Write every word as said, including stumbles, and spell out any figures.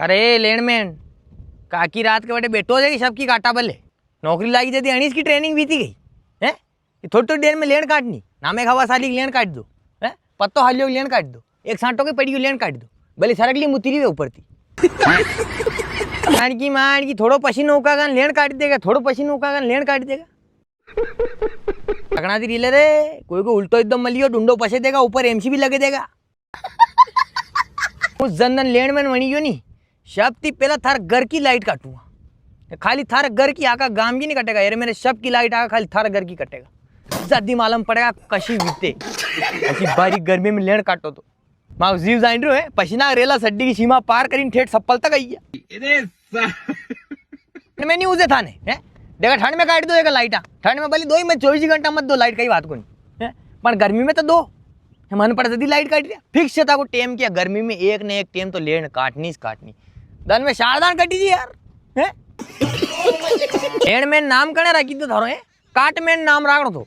अरे लेणमेन, काकी रात के बटे बैठो जाएगी सबकी काटा बल्ले। नौकरी लागी जदी अणीस की ट्रेनिंग बीती गई है। ये थोड़ी थोड़ी देर में लेण काटनी, नामे खावा साली की लेण काट दो, है पत्तो हालियो की लेण काट दो, एक सांटो के पड़ी की लेण काट दो, भले सरकली मुतरी वे ऊपर थी। मार की मार की थोड़ो पसीनो उकागन लेण काट देगा, थोड़ो पसीनो उकागन लेण काट देगा। पकड़ा दी रीले रे, कोई को उल्टो एकदम मलियो, डुंडो पसे देगा, ऊपर एमसीबी लगे देगा। उस जन दन लेण में वणी गयो नी, सबती पहला थार घर की लाइट काटूंगा। खाली थार घर की, आका गांव की नी कटेगा। यार मेरे सब की लाइट आका, खाली थार घर की कटेगा। जदी मालूम पड़ेगा कशी बीते, कशी भारी गर्मी में लेण काटो तो। मारो जीव जाइन रह्यो है, पसीना रेला सड्डी की सीमा पार करीन ठेठ सप्पल तक आई है। अरे सा- मैं नी उजे थाने, हैं? देखा, ठंड में काट दो एक लाइटा, ठंड में भले दो ही मत, चौबीस घंटा मत दो लाइट, कई बात कोनी, हैं? पण गर्मी में तो दो। मन पड़े जदी लाइट काट दिया, फिक्स है ताको टेम किया, गर्मी में एक ने एक टेम तो लेण काटनी से काटनी। दन में शारदान कटी जी यार, हैं? लेण में नाम कने राखी दो थारो, हैं? काट में नाम राखणो तो।